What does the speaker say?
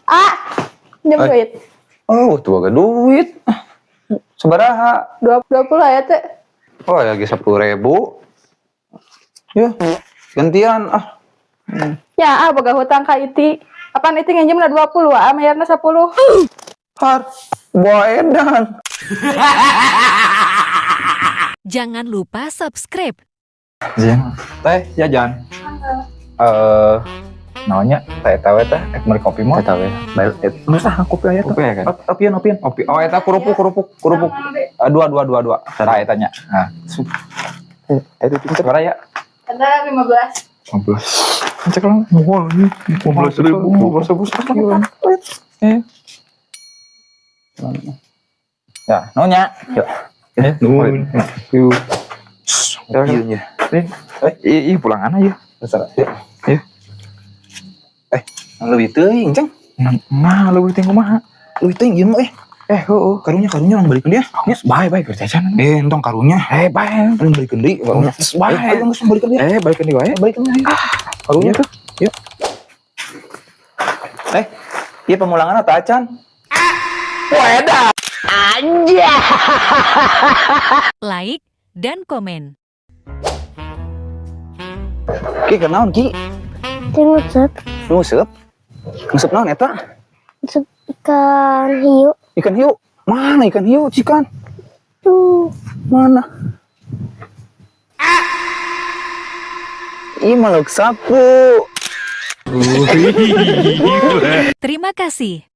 Ah, pinjam Eh. duit. Oh, tuh boga duit. Sabaraha? 20 ya teh. Oh, lagi 10.000. Ya, gantian ah. Ya, ah, boga hutang ka Iti. Apaan Iti nginjem na 20, ah, mayarna 10. Har, bawa edan. Jangan lupa subscribe. Jeng, teh jajan. Eh, naonnya teh eta we teh, ek meuli kopi mah. Eta we. Bae Geus ah, kopi aya tuh. Kopi ya kan? Opian, opian. Kopi. Oh, eta kerupuk, kerupuk, kerupuk. Eh, dua, dua, dua, dua. Tah, eta nya. Nah, Itu pinter. Sabaraha ya? Ada 15. 15. Cek lah, mahal ini. 15.000, 15.000 sekian. Eh. Ya, nonya. Yuk. Eh, Nuhun. Yuk. Iya nya. Eh, ih, pulangan aja. Terserah. Yuk. Iya. Eh, leuwih teuing, Ceng. Nah, leuwih teh kumaha? Leuwih teuing ieu mah eh. Eh, heueuh. Karunya, karunya urang balikeun dia. Ya, bae bae keur jajan. Eh, entong karunya. Eh, bae. Urang balikeun deui karunya. Bae. Eh, ayo geus balikeun dia. Eh, balikeun deui wae. Balikeun deui. Karunya tuh. Yuk. Eh, ieu pemulangan atau acan? Wah, edan. Like dan komen. Ki, kunaon, Ki? Nguseup. Nguseup. Nguseup naon eta? Nguseup ikan hiu. Ikan hiu. Mana ikan hiu, Cikan? Tuh. Mana? Ih, maluk sapu. Terima kasih.